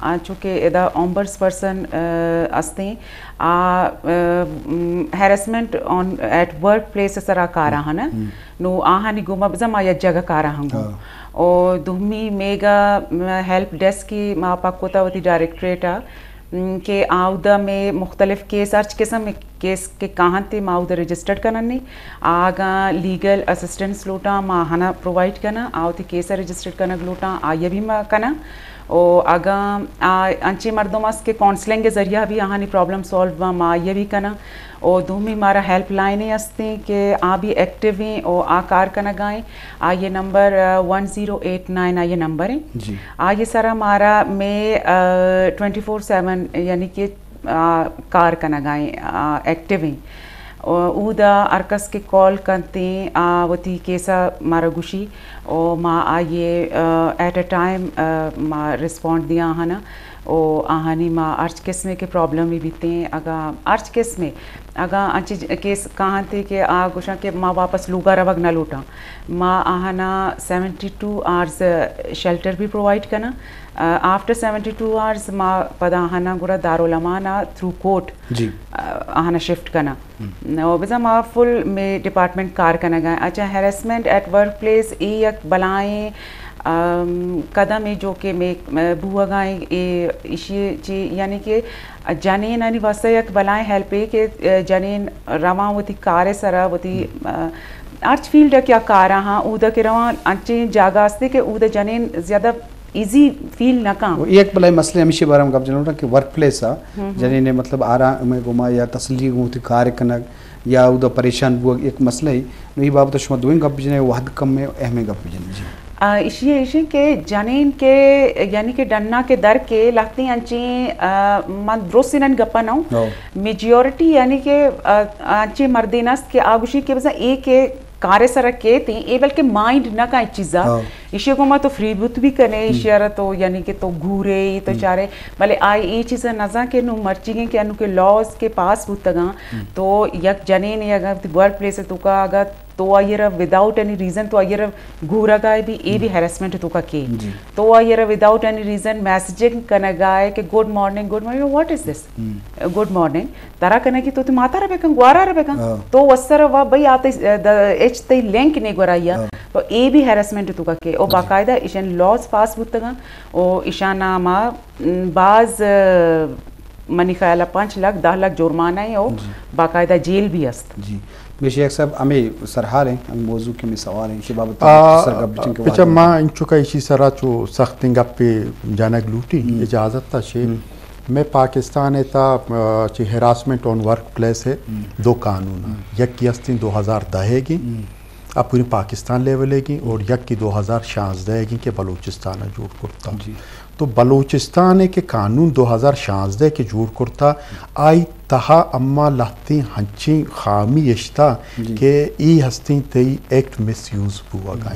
آ چونکہ ادا اومبرس پرسن استیں، آ ہیراسمنٹ آن ایٹ ورک پلیس سرا کارا ہن، نو آہانی گوما بزاں ما یک جگہ کارا ہنگوں۔ او دومی میگا ہیلپ ڈیسک کی ما پک کتا وتی ڈائریکٹریٹ ء، م، کہ آودا میں مختلف کیس، ہرچ قسم کیس کہ کاہنتے ما اودا رجسٹرڈ کنن نے۔ آگاں لیگل اسسٹنس لوٹاں ما ہنا پرووائڈ کناں، آ وتی کیس رجسٹرڈ کنگ لوٹاں آئی بھی ما کناں۔ او اگاں آ انچیں مردم است کہ کونسلنگ ذریعہ بھی آہانی پرابلم سالو باں ما آئی بھی کناں۔ او دومی مارا ہیلپ لائنیں استیں کہ آ بھی ایکٹیو ہیں او آ کار کنگائیں۔ آئی نمبر ون زیرو ایٹ نائن آئی نمبر ہیں۔ جی۔ آئی سرا مارا میں ٹوئنٹی فور سیون یعنی کہ آ، کار کنگائیں، آ، ایکٹیو ہیں۔ او، اودا ہر کس کہ کال کنتیں، آ، وتی کیسا مارا گوشی، او ما آئیے، آ، ایٹ اے ٹائم، آ، ما ریسپونڈ دیاں آہانا۔ او آہانی ما ہرچ قسمے کہ پرابلم بھی بیتیں، اگاں ہرچ قسمے، اگاں انچی ج-، کیس کاہنتے کہ آ گوشاں کہ ما واپس لوگا روگ نہ لوٹاں، ما آہانا سیونٹی ٹو آورز شیلٹر بھی پرووائڈ کناں۔ آ، آفٹر سیونٹی ٹو آورز ما پدا آہانا گڑا دارالامان ء تھرو کورٹ، جی۔ آ، آہانا شفٹ کناں۔ ہم۔ و بزاں ما فل میں ڈپارٹمنٹ کار کنگا۔ اچھا، ہیراسمنٹ ایٹ ورک پلیس اے یک بلائیں، ام، قدم ہے جو کہ میں، میں بوگا ہے، اے ایشی چی، یعنی کہ جنینانی واسطہ یک بلائیں ہیلپ ہے کہ، آ، جنین رواں وتی کار سرا وتی، ہم۔ آ، ہرچ فیلڈ کیا کارا ہاں، اودا کہ رواں انچیں جاگہ استے کہ اودا جنین زیادہ ایزی فیل نہ کاں۔ و یک بلائیں مسئلہ ہمیشی بارے میں گپ جنوٹا کہ ورک پلیس آ ہم ہم۔ جنین مطلب آرام گما یا تسلی گوں وتی کار کنگ یا اودا پریشان بوگ یک مسئلہ ہے۔ نو یہ بابت شما دوئیں گپ جنے، وحد کم میں اہمیں گپ جنے۔ جی۔ آ، ایشی ہے، ایشی کہ جنین کے، یعنی کہ ڈنا کے در کے لہتیں انچیں، آ، من درست انن گپا نہ ہوں۔ ہو۔ میجورٹی یعنی کہ، آ، انچیں مردین است کہ آ گوشی کہ بزاں اے کہ کارے سرا کیت ایں، اے بلکہ مائنڈ نہ کاں اے چیزا۔ ہاں۔ ایشی گوما تو فری بوت بھی کنے، ہم۔ ایشی را تو یعنی کہ تو گورے، تو ہم۔ چارے، بلے آئی اے چیزا نزاں کہ نو مرچیگیں کہ انو کہ لاز کے پاس بوتگاں، ہم۔ تو یک جنین اگر ورک پلیس توکا اگر تو آئی را وداؤٹ اینی ریزن تو آئی را گورگا بھی، اے بھی ہم۔ ہیراسمنٹ توکا کے۔ جی۔ تو آئی را وداؤٹ اینی ریزن میسجنگ کنگا ہے کہ گڈ مارننگ، گڈ مارننگ، واٹ از دس؟ ہم۔ گڈ مارننگ۔ ترا کنگی تو تی ماتارا بکن، گوارارا بکن۔ ہاں۔ تو وسر وا بھئی آتے، اچ تئی لنک نے گورایا۔ ہاں۔ تو اے بھی ہیراسمنٹ توکا کے۔ او جی۔ باقاعدہ ایشان لاز پاس بوتگاں۔ او ایشان ما، م، باز، م، منی خیال پنچ لاکھ، دہ لاکھ جرمانہ ہے او جی۔ باقاعدہ جیل بھی است۔ جی۔ بے شک صاحب، ہمیں سرحال ہیں، ہمیں موضوع کے ہمیں سوال ہیں، اسی بابت آ، سر گپ بچن کے پچا واجب ما ہیں۔ انچو کا اسی سرا چو سخت گپ جنگ لوٹی، ہم۔ اجازت تا شے۔ ہم۔ میں پاکستان ہے تا، آ، چی ہراسمنٹ آن ورک پلیس ہے، ہم۔ دو قانون ہیں۔ ہم۔ یک کی استیں دو ہزار دہ ہے گی، ہم۔ اب پوری پاکستان لیول ہے گی، اور یک کی دو ہزار شانزدہ ہے گی کہ بلوچستان جوڑ کرتا۔ جی۔ تو بلوچستان ء کہ قانون دو ہزار شانزدہ کہ جوڑ کرتا، آئی تہا اما لہتیں ہنچیں خامی اشتا جی۔ کہ ای ہستیں تئی ایکٹ مس یوز بوگا۔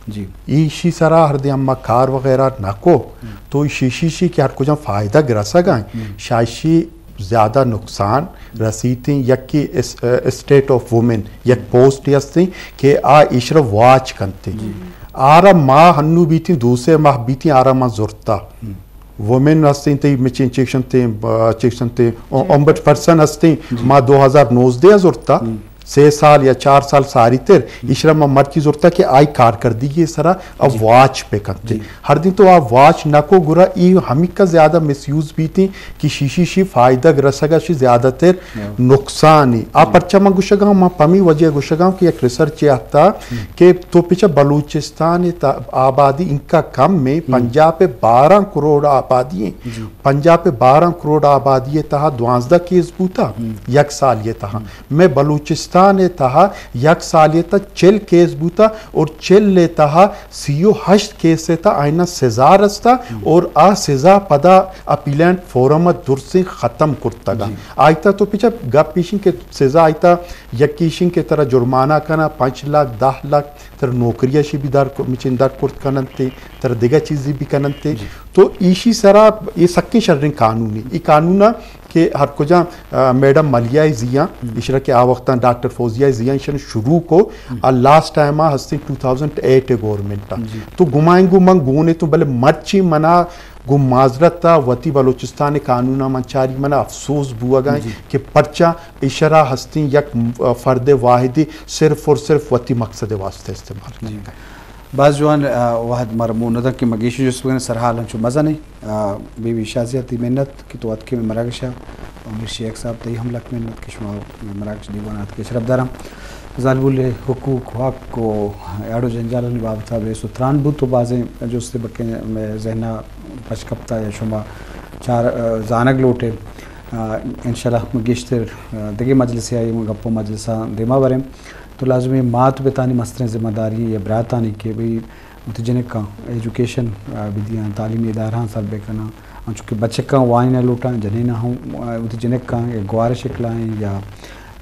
جی۔ ایشی سرا ہر دے اما کار وغیرہ نہ کو، ہم۔ تو شیشی شی کہ ہر کجا فائدہ گرسگا، ہم۔ شاشی زیادہ نقصان رسیتیں، یکی اس-، اسٹیٹ آف وومن، یک پوسٹ ہستیں کہ آ ایشرا واچ کنتے۔ جی۔ آرا ما ہنو بیتیں، دو سے ماہ بیتیں، آرا ما زرتا۔ ہم۔ وومن ہستیں، تئی مچیں چیکشن تے، آ، چیکشن تے، او-، اومبڈ پرسن ہستیں، جی۔ ما دو ہزار نوزدہ زرتا۔ ہم۔ سے سال یا چار سال ساری تر، ہم۔ ایشرا ما مرچی زرتا کہ آئی کارکردگی سرا اب جی۔ واچ پہ کنتے۔ جی۔ ہر دن تو آ واچ نہ کو گرا ای ہمیکا زیادہ مس یوز بیتیں کہ شیشی شی فائدہ رسگا شی زیادہ تر ہاں۔ نقصان ہی۔ آ ہم۔ پرچہ ما گوشگاں، ما پمی وجہ گوشگاں کہ یک ریسرچ یہ آتا ہم۔ کہ تو پچا بلوچستان تا آبادی انکا کم میں ہم۔ پنجاب پہ بارہ کروڑ آبادی ہیں۔ جی۔ پنجاب پہ بارہ کروڑ آبادی تہا دوازدہ کیس بوتا ہم۔ یک سال یہ تہا۔ ہم۔ میں بلوچستان تہا یک سال یہ تہا چل کیس بوتا اور چل تہا سی و ہشت کیس ء تہا آئینا سزا رستا ہم۔ اور آ سزا پدا اپیلنٹ فورم ء درسیں ختم کرتگا۔ جی۔ آئیتا تو پچا گپ ایشن کہ سزا آئیتا یکی ایشن کہ ترا جرمانہ کنا پنچ لاکھ، دہ لاکھ، ترا نوکری ء شی بھی در ک-، مچین در کرت کننتے، ترا دگہ چیزی بھی کننتے۔ جی۔ تو ایشی سرا یہ سکیں شریں قانونی۔ ای قانون کہ ہر کجا، آ، میڈم ملیہ ءِ زیاں، ہم۔ ایشرا کہ آ وقتاں ڈاکٹر فوزیہ ءِ زیاں ایشاں شروع کو، ہم۔ آ لاسٹ ٹائم آ ہستیں ٹو تھاؤزنڈ ایٹ ءِ گورنمنٹ آ۔ جی۔ تو گمائیں گو من گونے تو بلے مرچی منا گو معذرت آ وتی بلوچستان قانون آ من چاری منا افسوس بوگا جی۔ کہ پرچا ایشرا ہستیں یک فرد واحد صرف اور صرف وتی مقصد واسطے استعمال جی۔ کرتا۔ باز جوان، آ، وہد مارا مون نداں کہ ما گیشیں جست بکنیں، سرحال انچو مزنیں۔ آ، بی بی شازیہ تئی منت کہ تو اتکے مئے مراگش ء۔ امیر شیخ صاحب تئی ہم لک منت کہ شما مئے مراگش دیوان ء اتکے شرپ داراں۔ زالبول ء حقوق، حق و اڑ و جنجالانی بابت ء بحث و تران بوت و بازیں جست بکیں مئے ذہن ء پش کپتا یا شما چار، آ، زانگ لوٹے۔ آ، انشاءاللہ ما گیشتر، آ، دگہ مجلسے آئی گپ و مجلساں دیما بریں۔ تو لازمی مات پتانی مستریں ذمہ داری یا براتانی کہ بھئی وتی جنکاں ایجوکیشن، آ، بدیاں، تعلیمی ادارہاں سر بکناں، انچو کہ بچکاں وانینہ لوٹاں، جنیناں ہم، آ، وتی جنکاں یا گوار شکلائیں یا،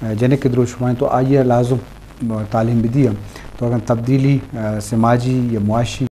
آ، جنک دروشمائیں تو آئی ء لازم، آ، تعلیم بدیاں۔ تو اگاں تبدیلی، آ، سماجی یا معاشی